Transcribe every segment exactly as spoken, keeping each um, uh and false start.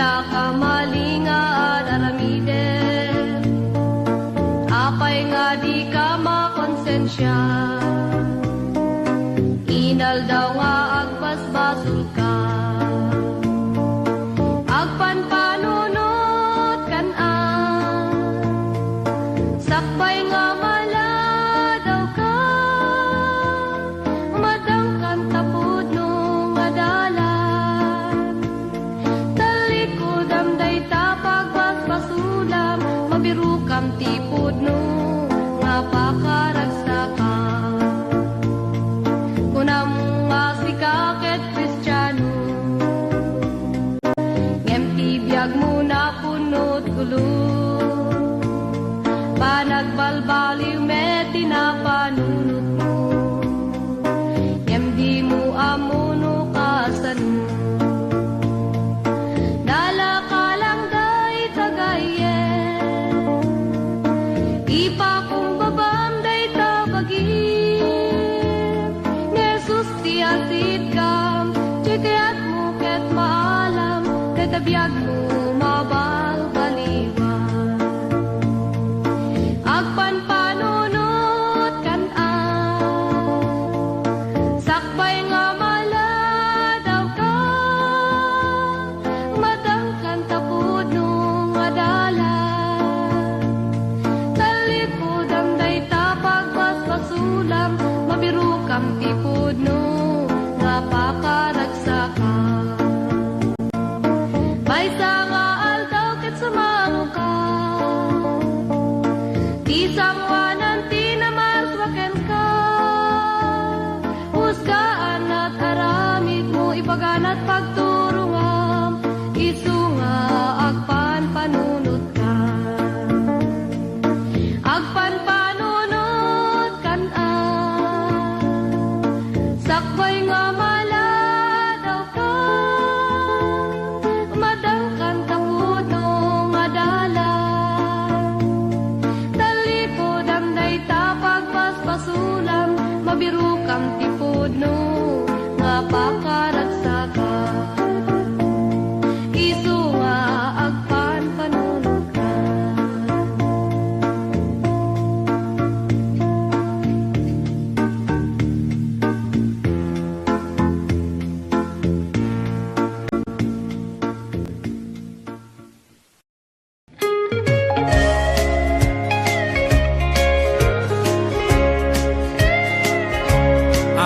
Daka malinga ad aramidem, apay nga dika makonsensia? Inaldaw nga agbasbasolka, agpanpanunotkan a, sakbay nga maladawka, madangkan ta pudno nga dalan. Tallikudam dayta pagbasbasolam, mabirokam ti pudno nga pakaragsakam. Kunam nga sika ket Kristiano, ngem ti biagmo napunot gulo. Panagbalbaliw met ti napanunotmo, ngem dimo ammo no kasano. Nalaka lang dayta gayyem, ipakumbabam dayta bagim. Ni Jesus ti asitkam, ti kayatmo ket maalam, dayta biagmo mabalbaliwan. Agpanpanunotkan a, sakbay nga maladawka, madangkan ta pudno nga dalan. Tallikudam dayta pagbasbasolam, mabirokam ti pudno nga pakaragsakam. Maysa nga aldaw ket sumaroka, ti sangoanan ti namarsua kenka. Husgaan at aramidmo, ipaganat pagturongam, isu nga agpanpanunotka. Agpanpanunotkan a, sakbay nga maladawka, madangkan ta pudno nga dalan. Tallikudam dayta pagbasbasolam, mabirokam ti pudno nga pakaragsakam. Isu nga agpanpanunotkan.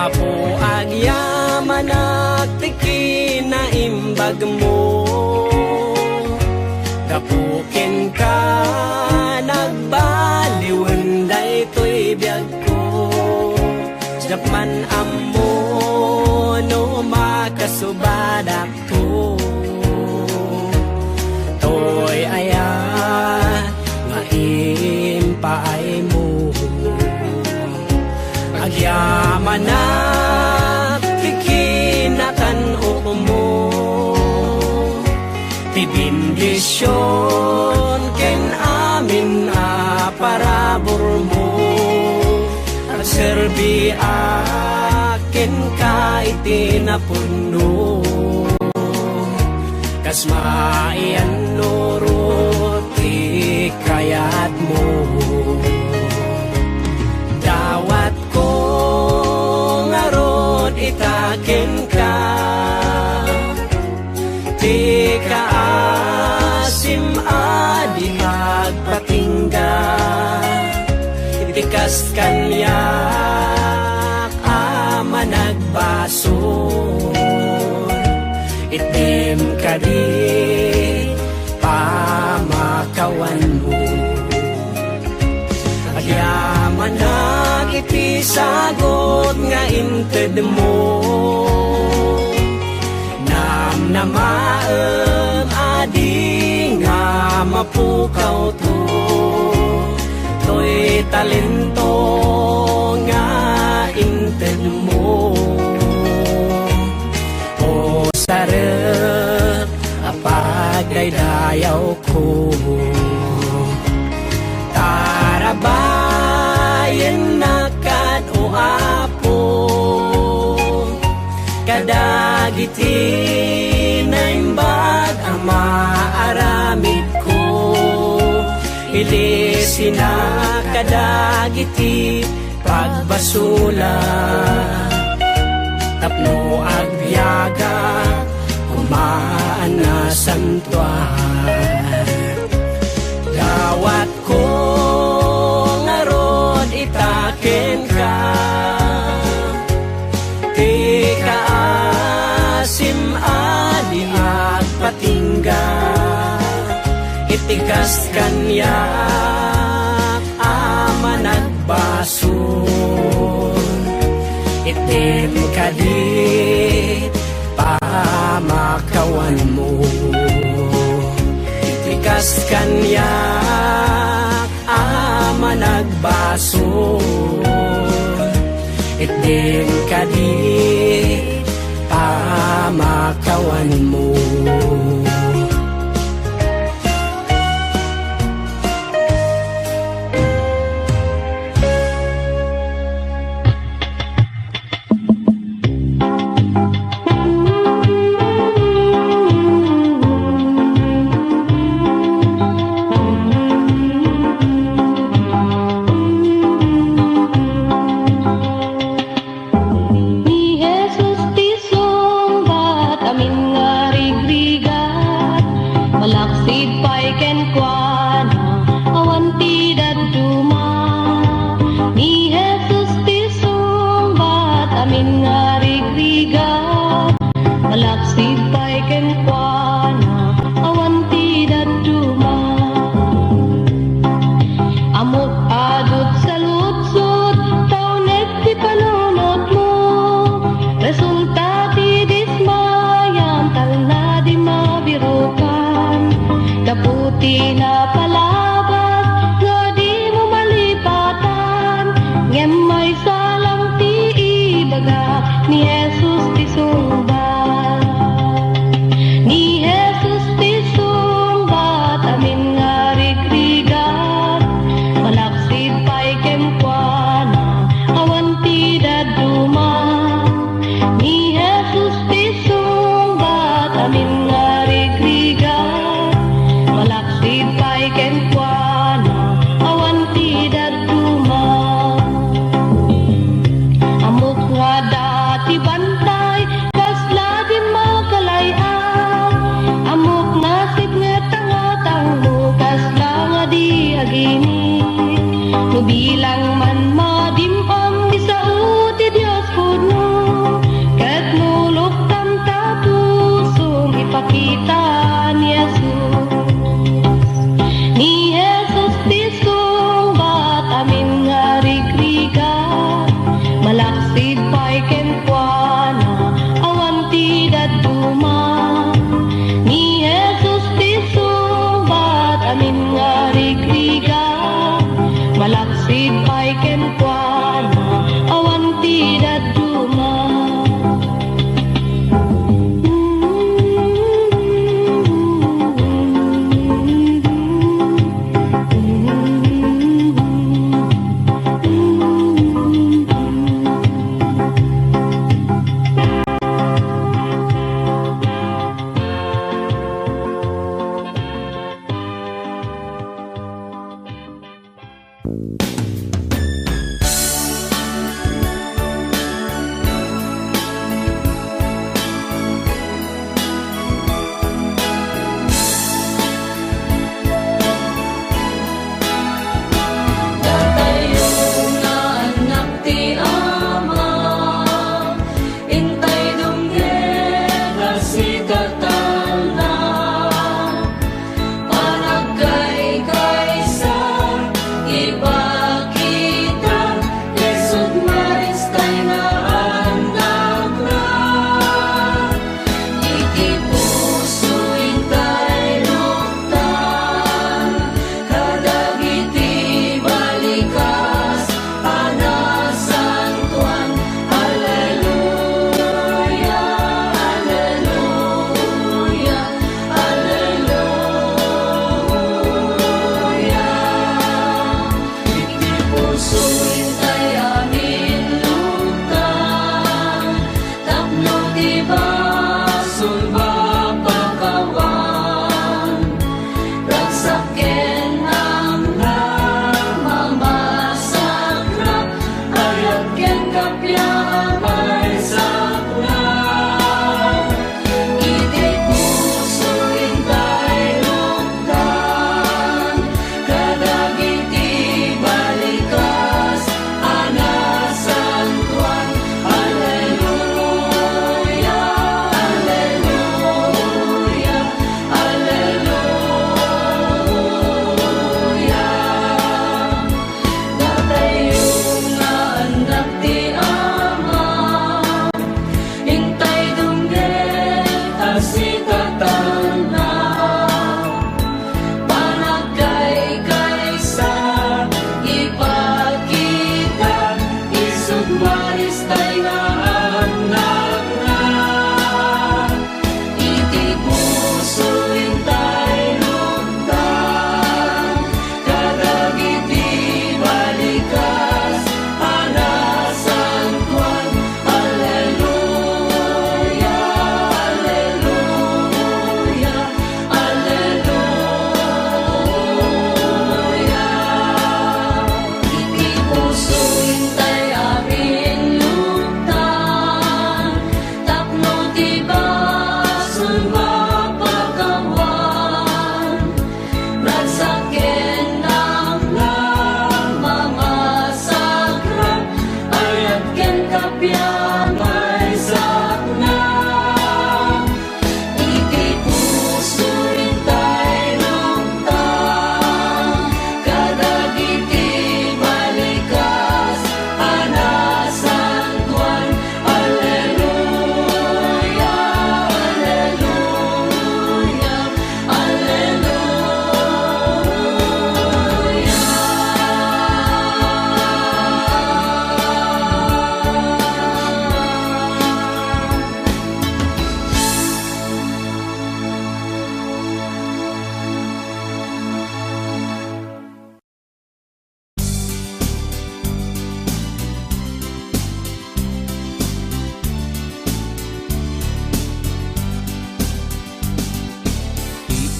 Apo, agyamanak ti kinaimbagmo. Gapu kenka, nagbaliwen daytoy biagko. Diak man ammo no makasubadak to. Toy aya nga impaaymo? Agyamanak ti kinatan-okmo, ti bendision ken amin a paraburmo. Agserbiak kenka iti napudno, kas maiyannurot ti kayatmo. Dawatko ngarud ita kenka, ti kaasim a di agpatingga, iti kas kaniak a managbasol, itim kadi pamakawanmo. Agyamanak iti sagut nga intedmo. Namnamaem a di nga mapukawto toy talento nga intedmo. O sarek a pagdaydayawko, tarabayennak kad, O Apo, kadagiti naimbag a Ilisina kadagiti pagbasula tapno agbiaga kumaan a santuar. Dawatko ngarud ita kenka ti kaasim a di agpatingga iti kas kaniak a managbasol. Itdim kadi pamakawanmo iti kas kaniak a managbasol. Itdim kadi pamakawanmo.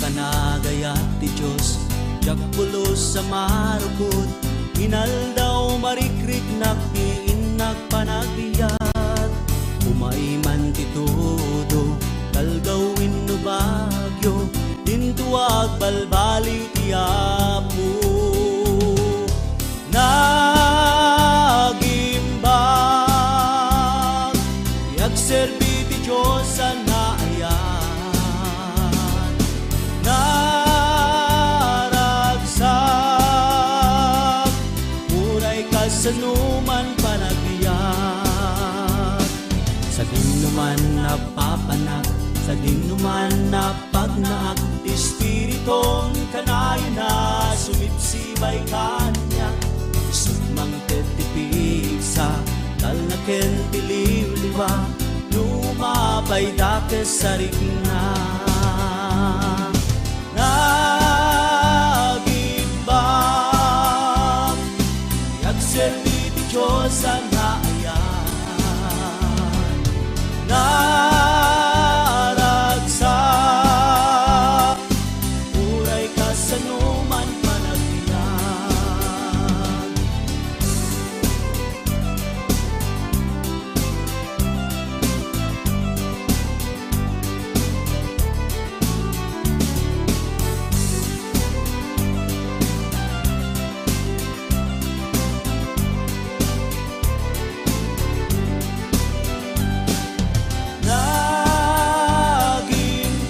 Panagayat ti Dios, diak pulos a marukot, inaldaw marikriknak ti innak panagbiag. Umay man ti tudo, talgaw wenno bagyo, dinto agbalbali ti Apo. Nagimbag ti agserbi ti Dios a naayat. Naragsak, uray kasano man panagbiag. Sadinoman a papanak, sadinoman a pagnaak, ti Espiritum kanayon a sumibsibay kaniak. Isut' mangted ti pigsa, talna ken ti liwliwa, no mapay dakes a rikna. Nagimbag ti agserbi ti Dios a naayat. Naragsak, uray kasano man panagbiag.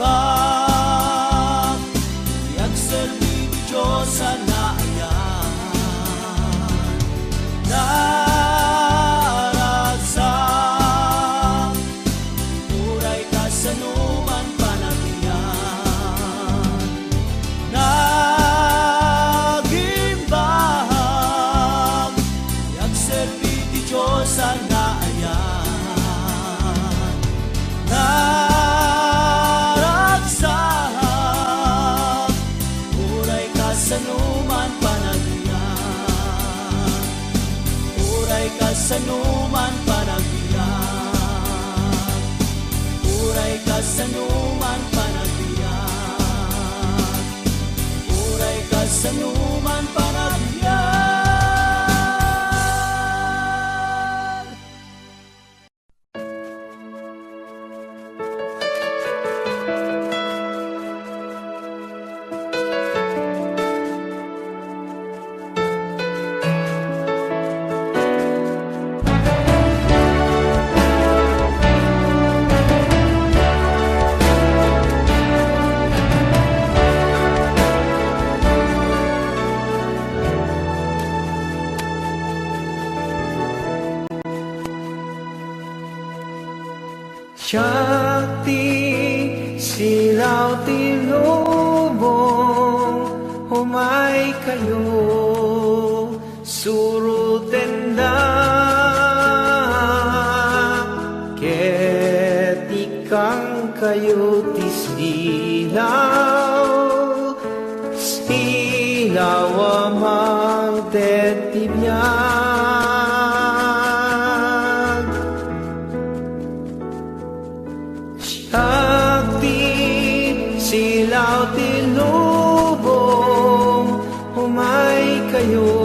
Nagimbag ti agserbi ti Dios a naayat. Naragsak, uray kasano man panagbiag. Nagimbag ti agserbi ti Dios a naayat. Naragsak, uray kasano man panagbiag. Uray kasano man panagbiag. Uray kasano man panagbiag. Uray kasano man panagbiag. Siak ti silaw ti lubong, umaykayo, surotendak, ket ikkangkayo ti silaw, silaw a mangted ti biag. Siak ti silaw ti lubong, umaykayo,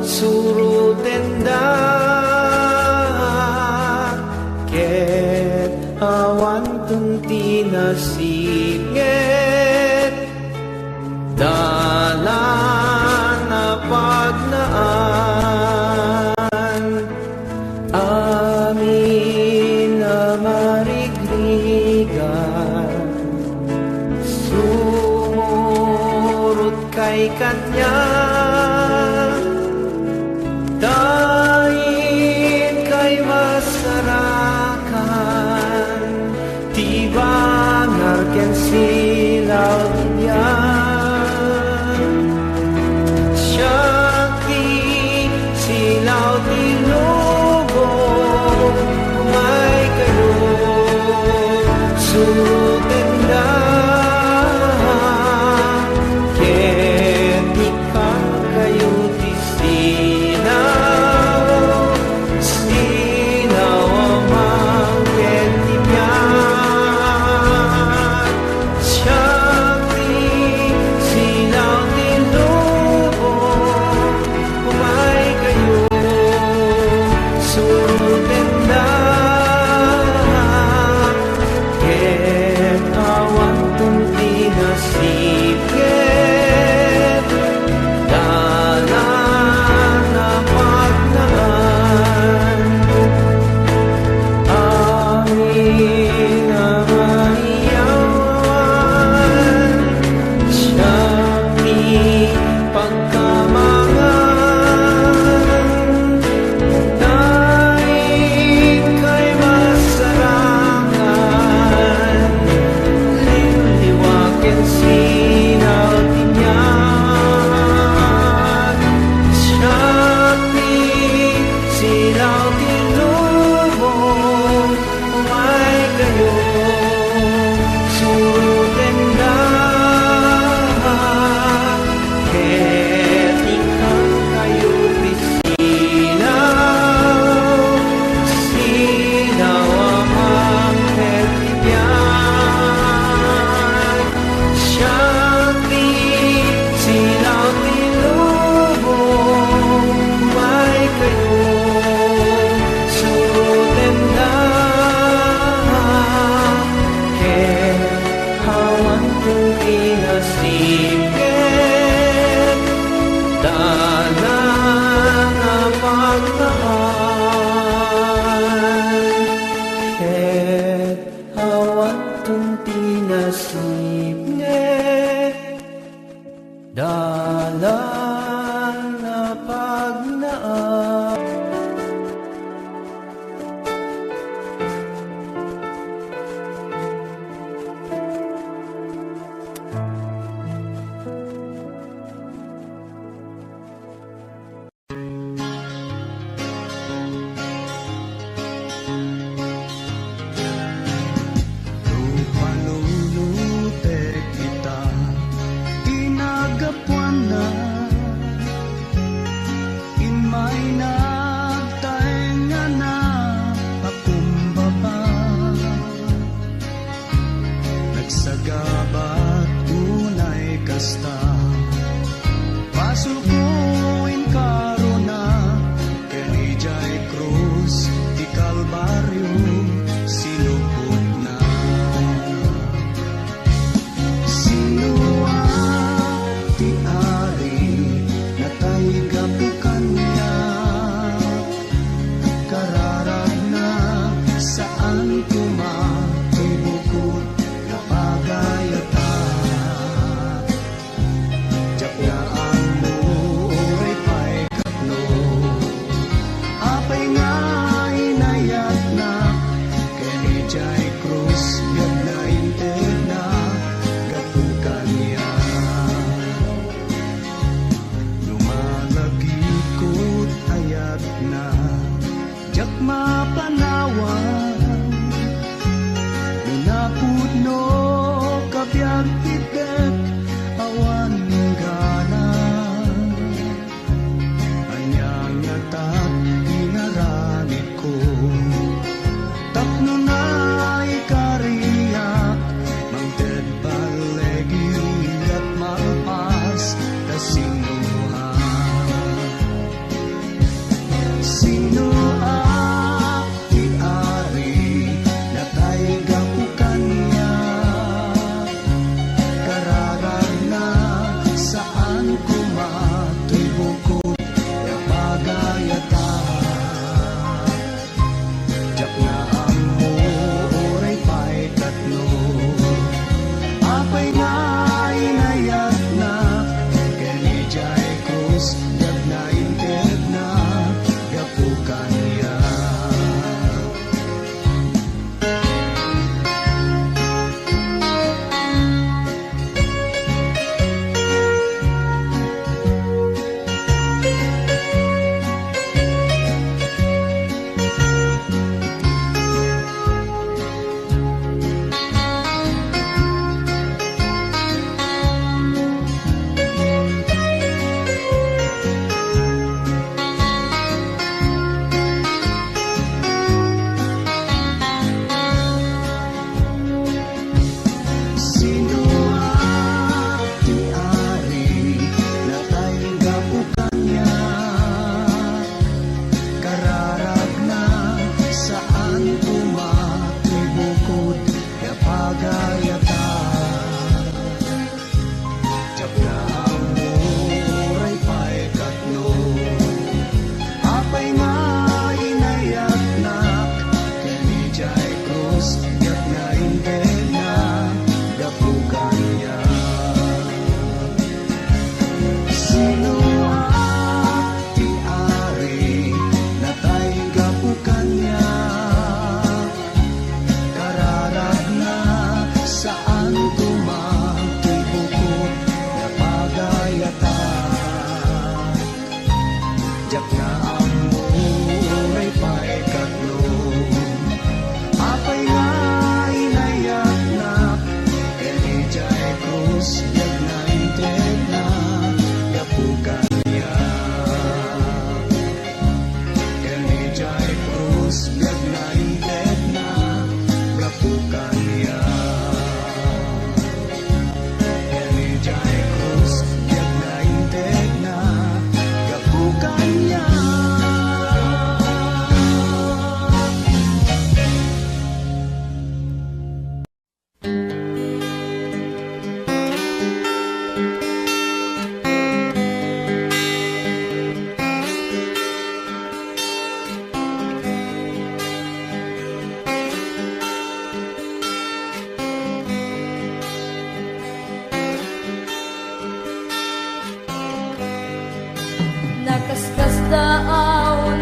surotendak, ket awanton ti nasipnget. Dalan a pagnaan, amin a marigrigan, sumurotkay kaniak, ta ikkay masarakan ti bangar ken silaw ti biag. Siak ti silaw ti lubong, umaykayo, surotendak, ket ikkangkayo Sipnge, dalan a pagnaan. No palunutek ita, inagapuanna, immay nagtaengngana a kumbaba. Nagsagabat unay kasta, basolko inkarona, ken idiay krus ti Kalbario sinupotna. Sinoak ti Ari, natay gapu kaniak, kararagna, saan koma ti bukod nga pagayatak.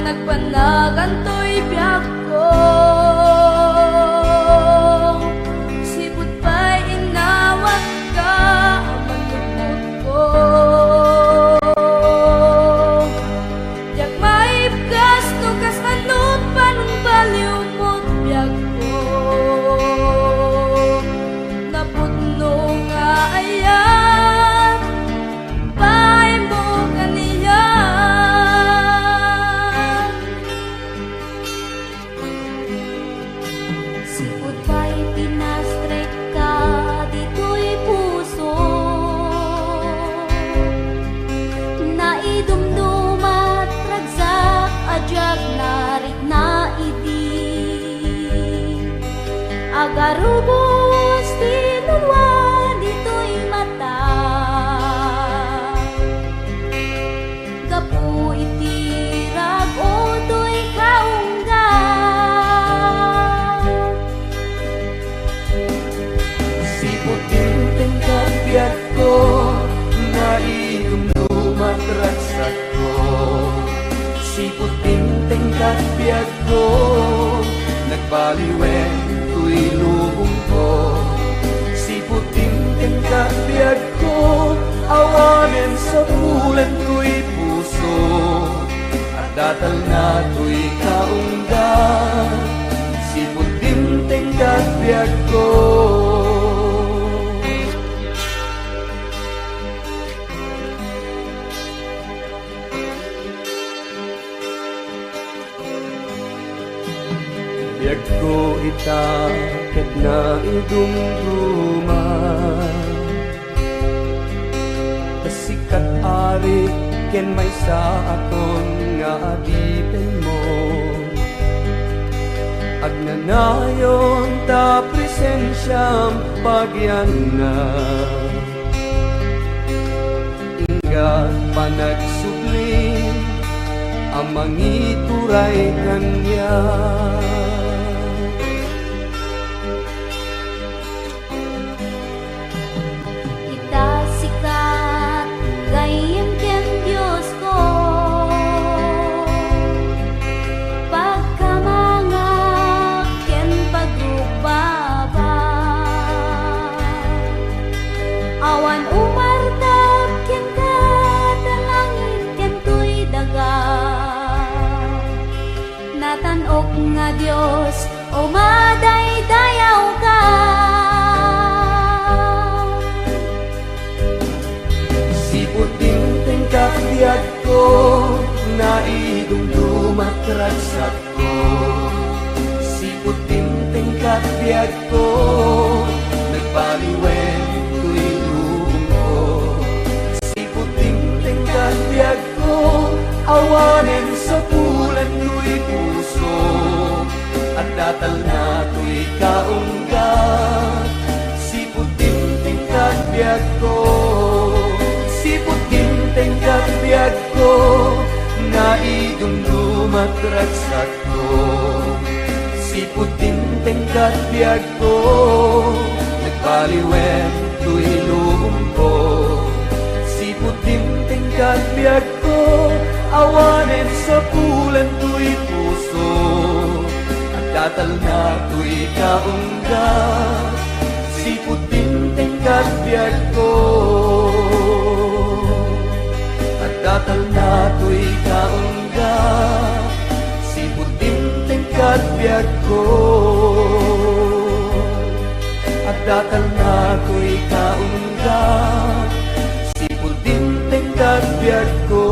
Nagpanagantoy biagko, sipud pay innawatka a manlukbotko. Diak maibkas no kasano panungbaliwmot biagko. Napudno nga aya, bainmo kaniak. Sipud pay pinastrekka ditoy puso, naidumdumat ragsak a diak narikna idi. Agarubos ti nalua ditoy mata. Gapu iti rag-o toy kaungga. Sipud dimtengka biagko, naidumdumat ragsakko. Sipud dimtengka biagko, nagbaliwen toy lubongko. Sipud dimtengka biagko, awanen sapulan toy puso. Adda talna toy kaungga, sipud dimtengka biagko. Biagko ita ket naidumduma. Ta sika, Ari, ken maysa a ton nga adipenmo. Agnanayon ta presensiam pagianna. Inggak panagsubli a mangituray kaniak. Ita sika, gayyem ken Diosko, pagkamangak ken pagrukbabak. Awan umartak kenka ta langit ken toy daga. Natan-ok nga Dios, umadaydayawka. Sipud dimtengka biagko, naidumduma ti ragsakko. Sipud dimtengka biagko, nagbaliwen toy lubongko. Sipud dimtengka biagko, awanen sapulan toy puso. Adda talna toy kaungga, sipud dimtengka biagko. Sipud dimtengka biagko, naidumduma ti ragsakko. Sipud dimtengka biagko, nagbaliwen toy lubongko. Sipud dimtengka biagko, awanen sapulan toy puso. Adda talna toy kaungga, sipud dimtengka biagko. Adda talna toy kaungga, sipud dimtengka biagko. Adda talna toy kaungga, sipud dimtengka biagko.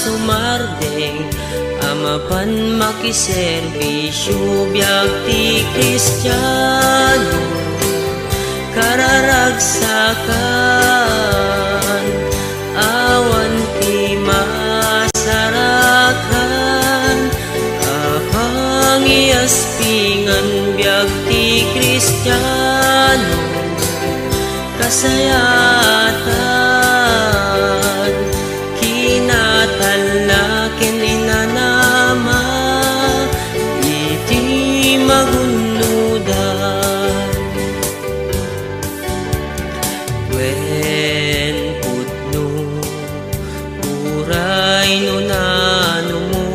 sumardeng a mapan makiserbisio biag ti Kristiano. Kararagsakan, awan ti masarakan a pangiaspingan biag ti Kristiano. Kasayaatan, kinatalna ken inanama iti magunnodan. Wen pudno, uray no nano mo,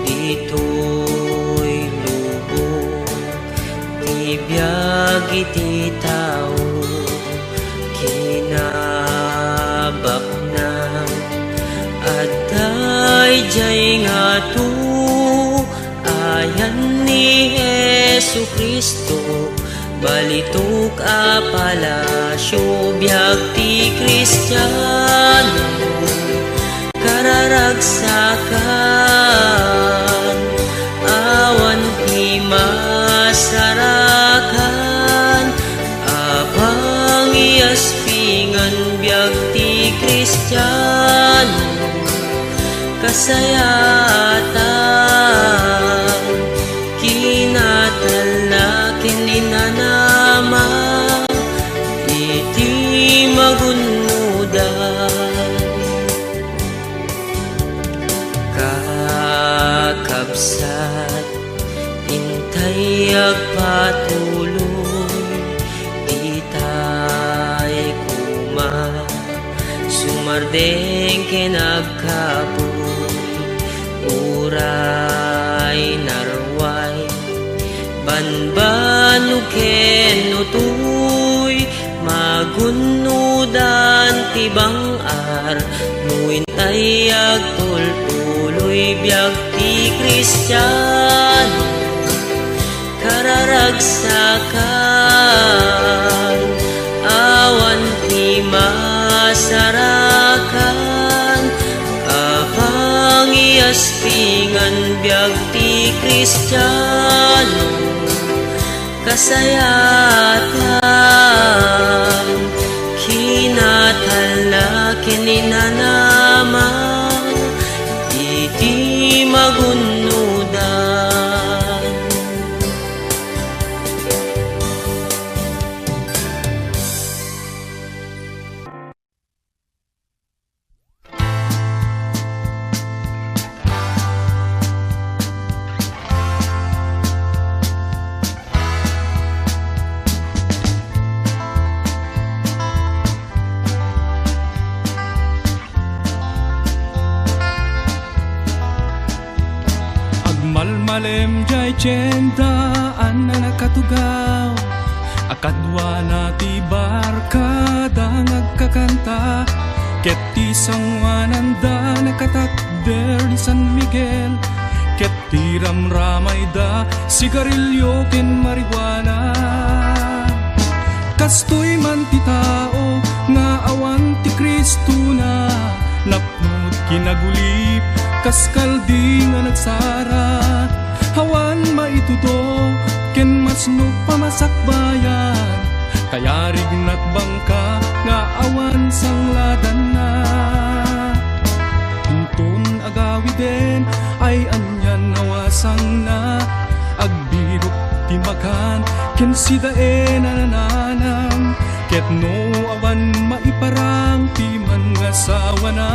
ditoy lubong ti biag iti tao. Kinabaknang adda idiay ngato, ayan ni Jesu-Cristo, balitok a palasio, biag ti Kristiano. Kararagsakan, awan ti masarakan a pangiaspingan biag ti Kristiano. Kasayaatan, kinatalna ken inanama iti magunnodan. Kakabsat, intay agpatuloy, ditay koma sumardeng ken agkapuy. Uray naruay, banbannog ken utoy, magunnodan ti bang-ar no intay agtultuloy biag ti Kristiano. Kararagsakan, awan ti masarakan a pangiaspingan biag ti Kristiano. Kasayaatan, kinatalna ken inanama iti magunnodan. Agmalmalem jay tienda a nakatugaw, a kaduana ti barkada nga agkakanta, ket ti sangoananda nakatakder ni San Miguel, ket ti ramramayda, sigarilio ken marijuana. Kastoy man ti tao nga awan ti Kristona, napno ti kinagulip, kas kaldi nga nagsara. Awan maitudo ken masno pamasakbayan, kayarigna ti bangka nga awan sangladanna. Inton agawiden ay anian a wasangna, agbirok ti makan ken sidaen a nananam, ket no awan maiparang ti mangasawana,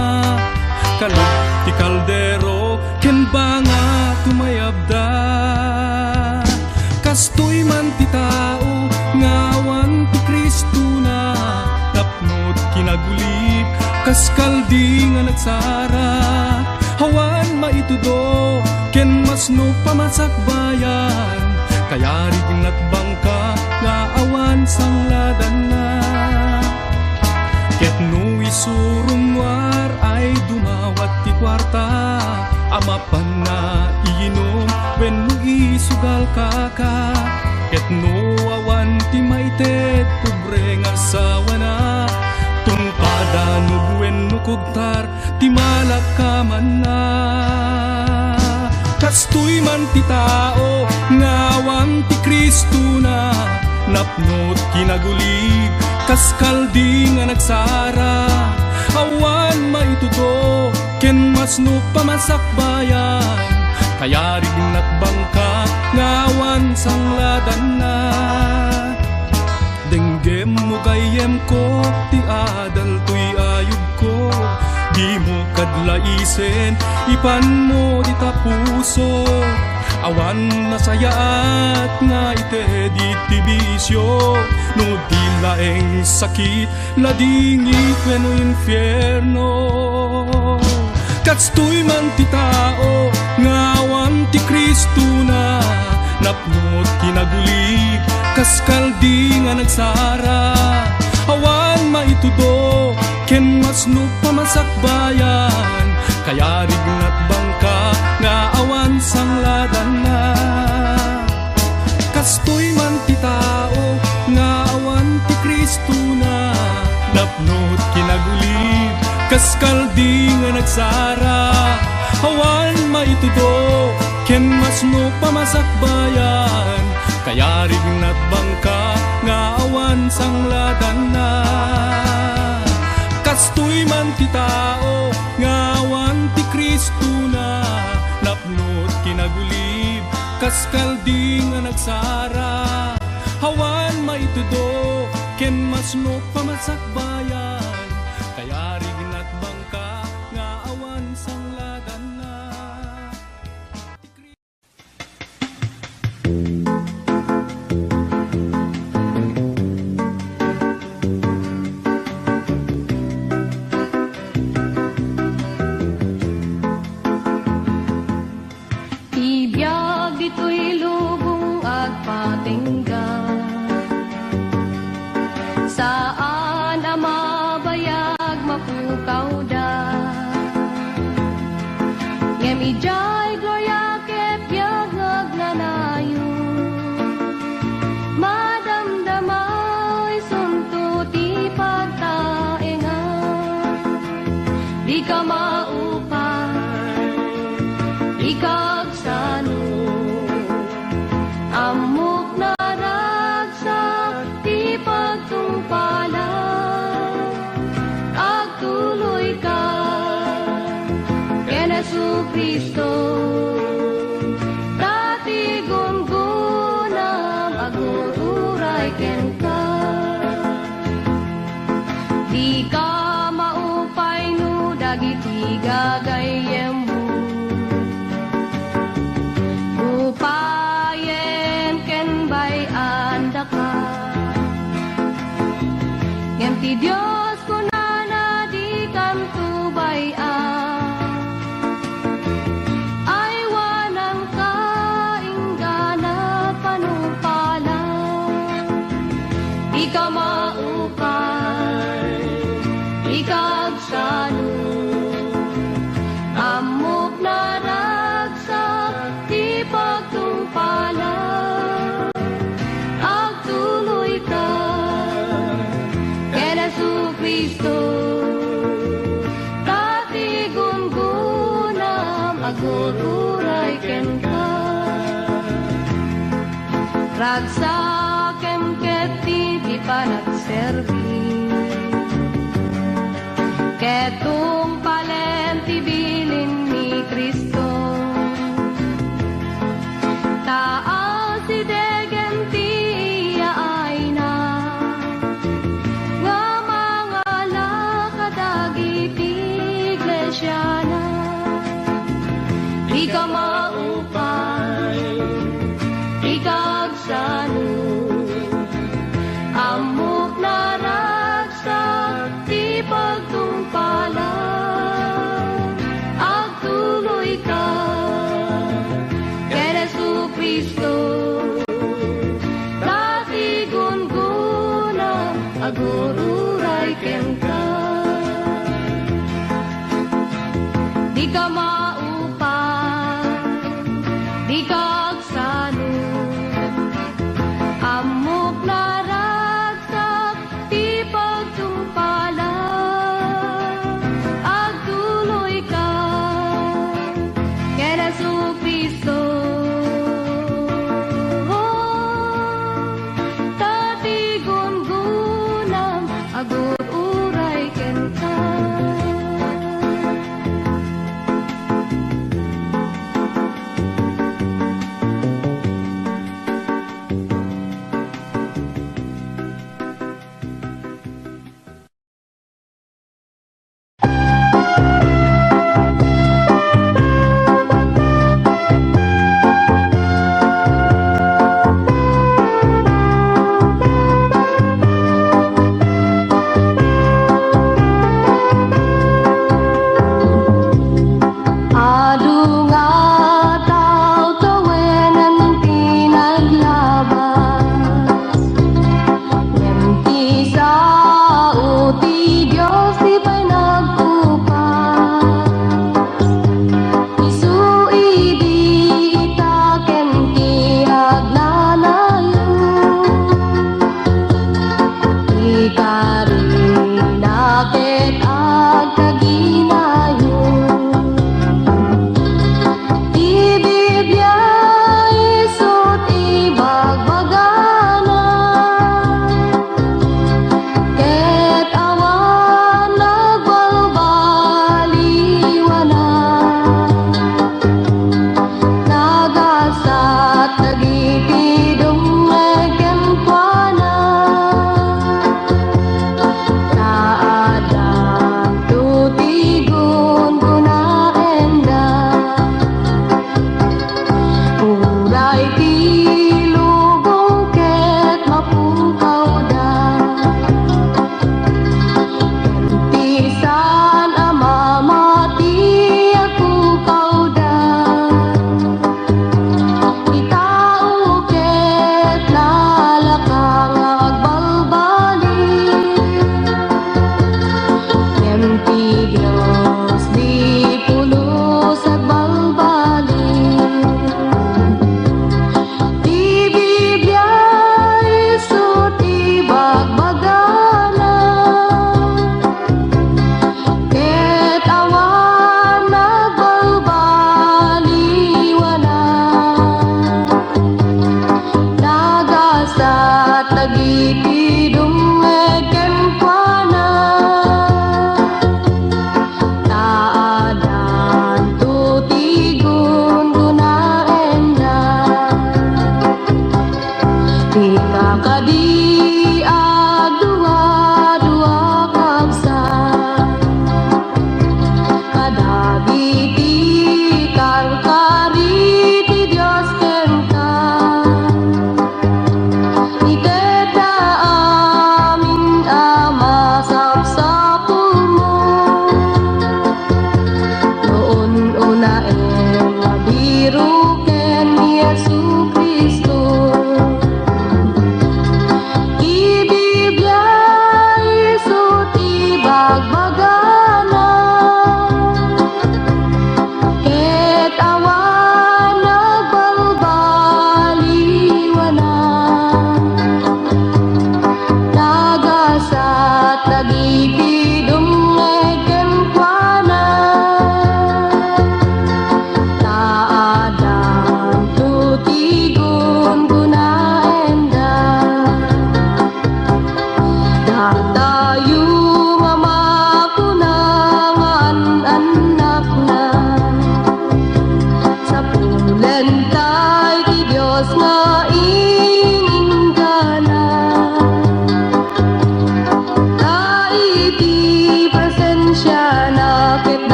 kalub ti kaldero ken banga tumayabda. Kastoy man ti tao nga awan ti Kristona, napno ti kinagulip, kas kaldi nga nagsara. Awan maitudo ken masno pamasakbayan, kayarigna ti bangka nga awan sangladanna. Ket no isu rummuar ay dumawat ti kuarta a mapanna iinum wenno isugal kaka, ket no awan ti maited pobre nga asawana, tungpada nub wenno kugtar ti malak kamanna. Kastoy man ti tao nga awan ti Kristona, napno't kinagulib kas kaldi nga nagsara. Awan maitudo ken masno pamasakbayan, kayarig natbangka nga awan sangladanna. Denggem mo gayyemko ti adal toy ayubko, dimo kadlaisen, ipanmo dita puso. Awan nasayaat nga ited iti bisio, no di laeng sakit, ladingi wenno infierno. Kastoy man ti tao nga awan ti Kristona, napno't kinagulib kas kaldi nga nagsara. Awan maitudo ken masno pamasakbayan, kayarig natbangka nga awan sangladanna. Kastoy man ti tao nga awan ti Kristona, napno't kinagulib kas kaldi nga nagsara. Awan maitudo ken masno pamasakbayan, kayarig natbangka nga awan sangladanna. Kastoy man ti tao nga awan ti Kristona, napno't kinagulib kas kaldi nga nagsara. Awan maitudo ken masno pamasakbayan, kayarig natbangka nga awan sangladanna. Ti biag ditoy lubong agpatengga, saan a mabayag mapukawda. Ngem idiay gloria ket biag nga agnanayon, madamdama isunto ti pagtaengan. Dika maupay, dika agsano, ammok naragsak ti pagtungpalam. Agtuloyka ken Jesu-Cristo, ta ti gunggonam agur-uray kenka. Dika maupay no dagiti gagayyemmo, upayen ken bay-andaka. Ngem ti Dios kunana, dikanto bay-an. Aywananka inggana panungpalam. Dika maupay, dika agsano, ammok naragsak ti pagtungpalam. Agtuloyka ken Jesu-Cristo, ta ti gunggonam agur-uray kenka. Ragsakem ketdi ti panagserbi, ket tungpalem ti bilin ni Cristo. Ta asidegem ti yaayna nga mangala kadagiti iglesiana. Dika maupay, dika agsano, ammok naragsak ti pagtungpalam. Agtuloyka ken Jesu-Cristo, ta ti gunggonam agur-uray kenka. Dika maupay, dika agsano, ammok naragsak ti pagtungpalam. Agtuloyka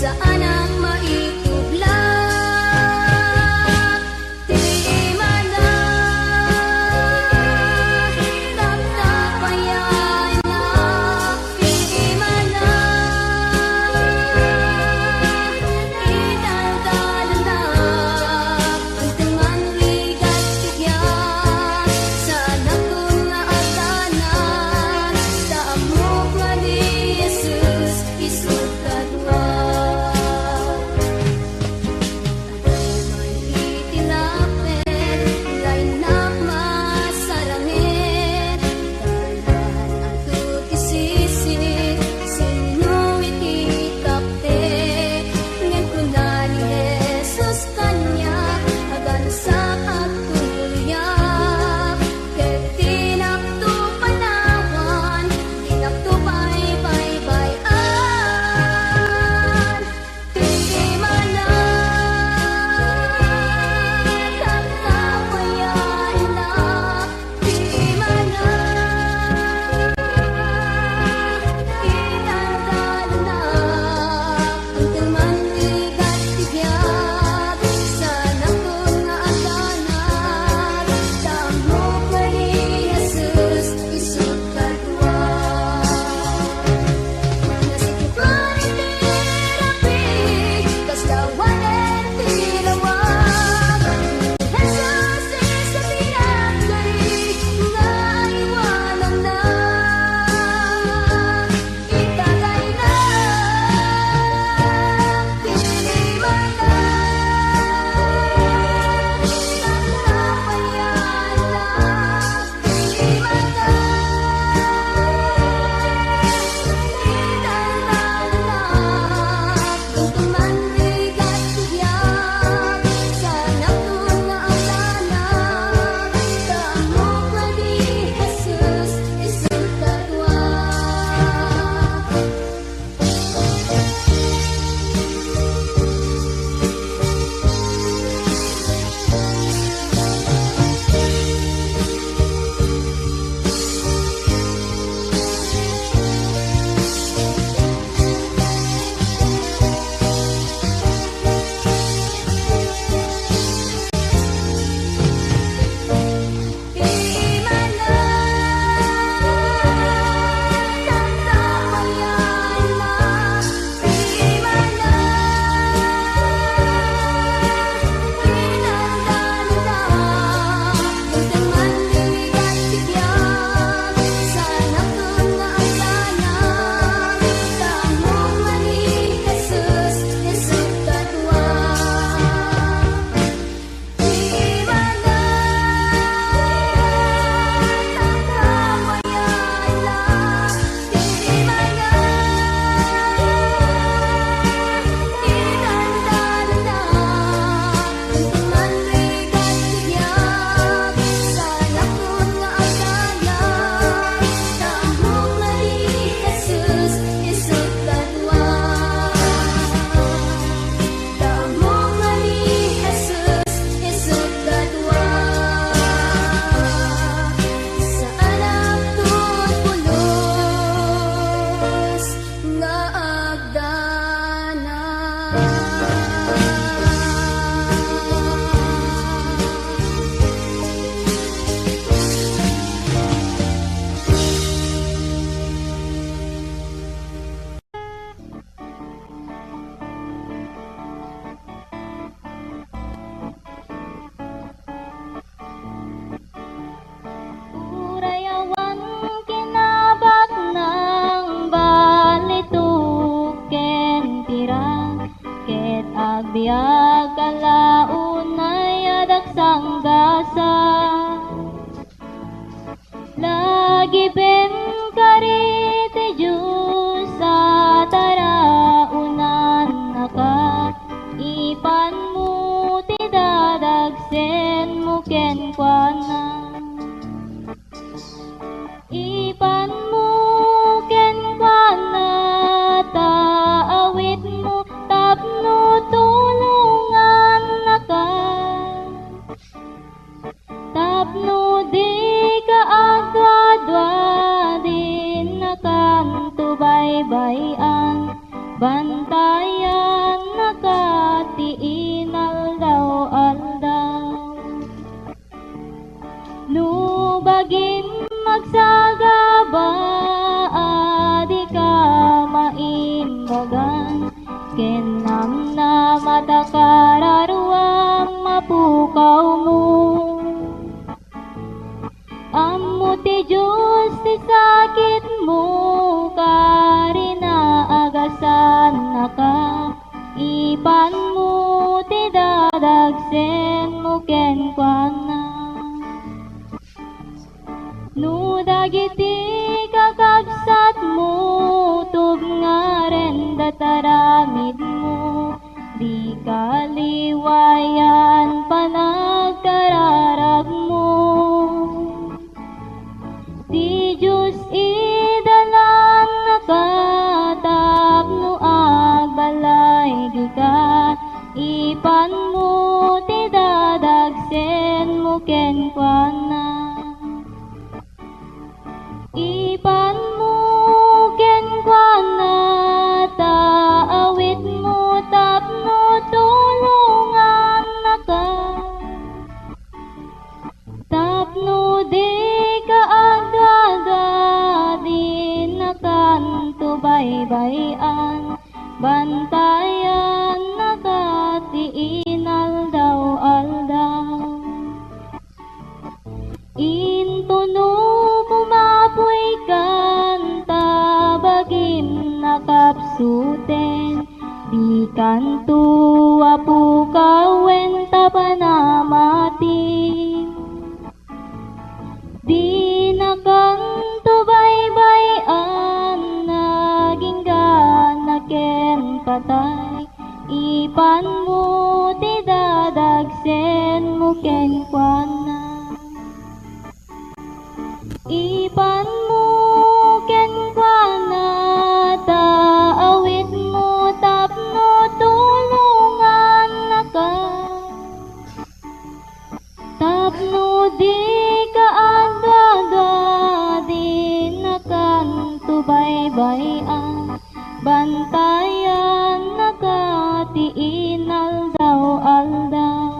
Saanak maitublag ti imana, nagkapayanak ti imana, inaldalannak, anteman rigat ti biag, saanakon nga agdanag, ta ammok nga ni Jesus, isut' kadua. Iti napel nga innak masaranen, dalan anto ti sisi, sinno iti kapte? Ngem kuna ni Jesus kaniak, agansak, agtuloyak, ket dinakto panawan, dinakto paypaybay-an. Ti imana, nagkapayanak. Ti imana, inaldalannak. Anteman rigat ti biag, saanakon nga agdanag, ta ammok nga ni Jesus, isut' kadua. Nasikupan iti rabii, kas awanen ti lawag. Ni Jesus isu ti nagkari nga aywananna. Itagayna ti imana, nagkapayanak. Damo nga ni Jesus, isut' kadua. Saanak ket pulos nga agdanag. Uray awan kinabaknang balitok ken pirak, ket agbiag a la unay a dagsanggasat. Lagiben kari ti Dios a taraonannaka, ipanmo ti dadagsenmo kenkuana. Ipanmo kenkuana ta awitmo tapno tulongannaka. Tapno dika agduadua, dinakanto baybay-an, bantayan. ket ti inaldaw-aldaw. No bagim magsagaba a dika maimbagan, ken namnama ta kararuam mapukawmo. Ammo ti Dios ti sakitmo, karina agasannaka, ipanmo ti dadagsenmo kenkuana. No dagiti kakabsatmo, tubngarenda ti aramidmo, dika liwayan panagkararagmo. Ti Dios idalannaka tapno agbalayka, ipanmo ti dadagsenmo kenkuana. Ipanmo kenkuana ta awitmo tapno tulongannaka. Tapno dika agduadua, dinakanto baybay-an, bantayannaka ti inaldaw-aldaw. Intono kumapuykan ta bagim nakapsuten, dikanto a pukawen ta panamati. Dinakanto baybay-an, agingga ken patay, ipanmo ti dadagsenmo kenkuana. Ipanmo kenkuana ta awitmo tapno tulongannaka. Tapno dika agduadua, dinakanto baybay-an, bantayannaka ti inaldaw-aldaw.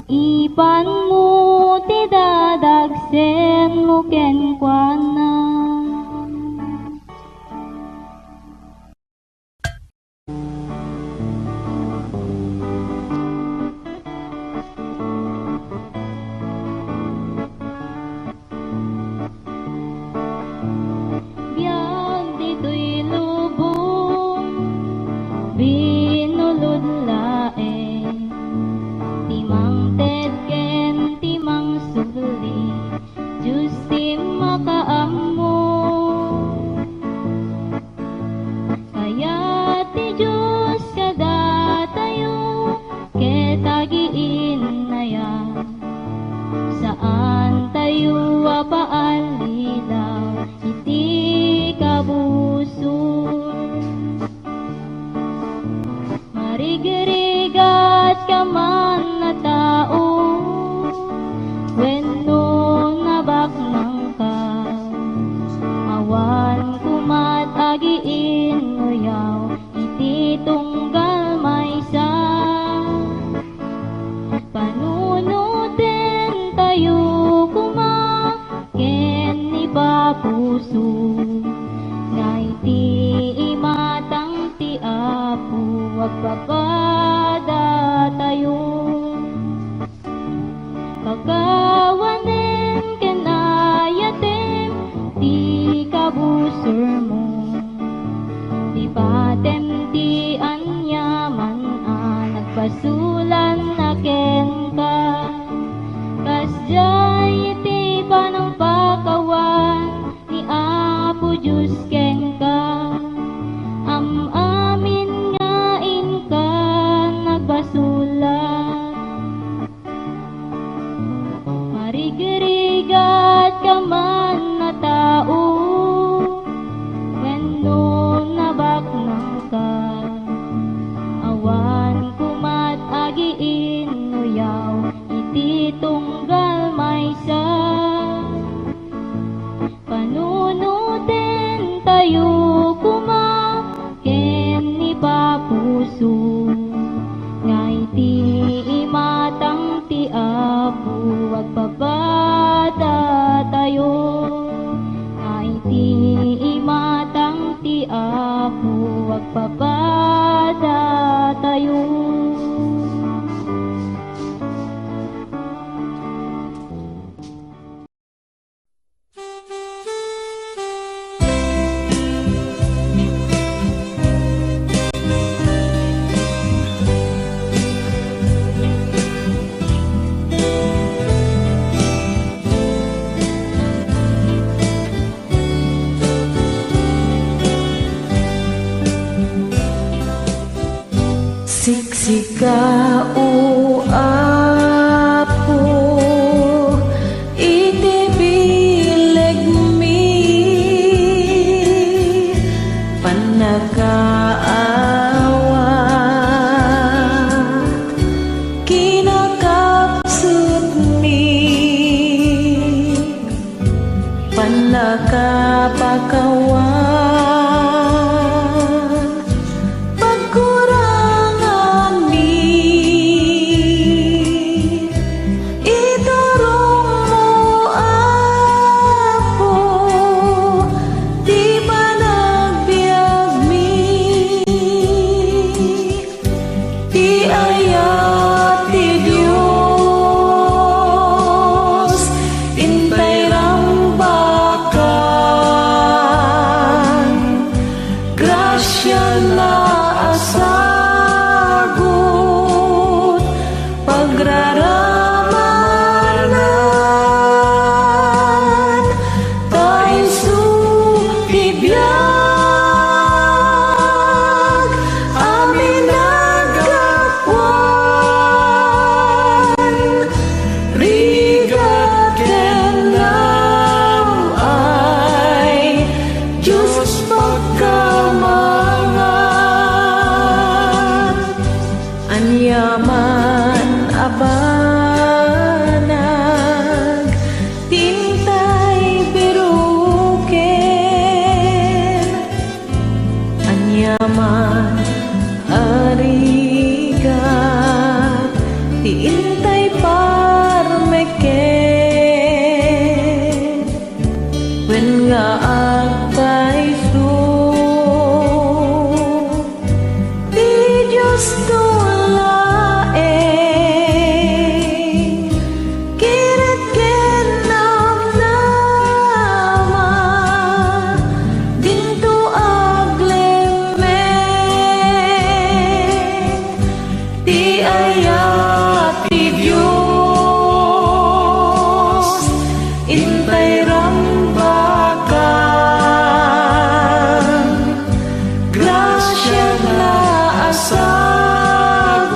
Ipanmo ti dadagsenmo kenkuana. Biag ditoy lubong, binulod laeng, ti mangted ken ti mangsubli, Dios ti makaammo. Kayat ti Dios kadatayo, ket agiinnayat, saantayo a paallilaw iti kabusor. Marigrigat ka man a tao, wenno nabaknangka, awan koma't agiinnuyaw iti tunggal maysa. Panunoten tayo koma ken ni Papuso, nga iti imatang ti Apo agpapada tayo. Kakawanen ken ayatem ti kabusormo. Lipatem ti aniaman a nagbasolan a kenka. Kasdiay iti panangpakawan ni Apo Dios kenka. Am-amin nga inka nagbasolan. Marigrigat ka man a tao, wenno nabaknangka, awan koma't Nga iti imatang ti Apo agpapadatayo, nga iti imatang ti Apo agpapadatayo. Siksika, O Apo, iti bilegmi, pannakaawat, kinakapsutmi. Pannakapakawan, pagkuranganmi. Iturongmo, Apo, ti panagbiagmi. Ti ayat ti Dios, intay rambakan, grasiana a sagut, pagraramanan, ta isu ti biag a minagapuan. Rigat ken nam-ay, Dios pagkamangan. Aniaman a banag ti intay biruken, aniaman a rigat ti intay parmeken. Wen nga agpayso ti Diosto laeng, kired ken namnama, dinto aglemmeng. Ti ayat ti Dios, intay rambakan, grasiana a sagut,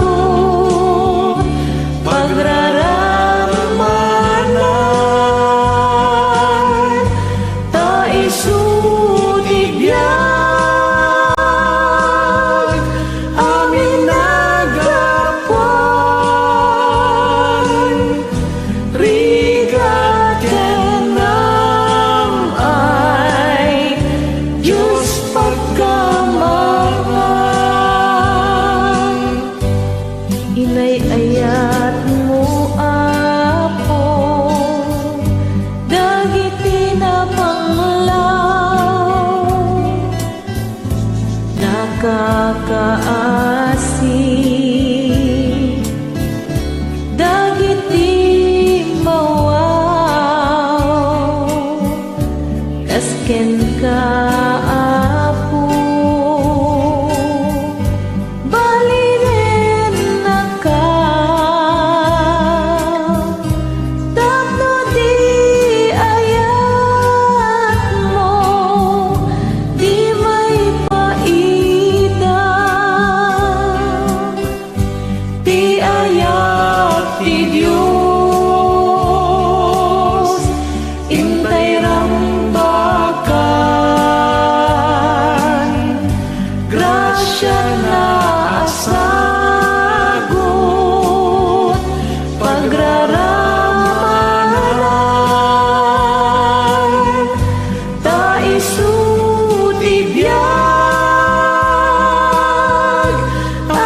pagraramanan, ta isu ti biag a minagapuan. Rigat ken nam-ay, Dios pagkamangan. Inay-ayatmo, Apo, dagiti napanglaw, nakakaasi, dagiti mawaw, kas kenka, Apo, balinennaka tapno ti ayatmo di maipaida. Ti ayat ti Dios, intay rambakan, grasiana a sagut, pagraramanan, ta isu ti biag a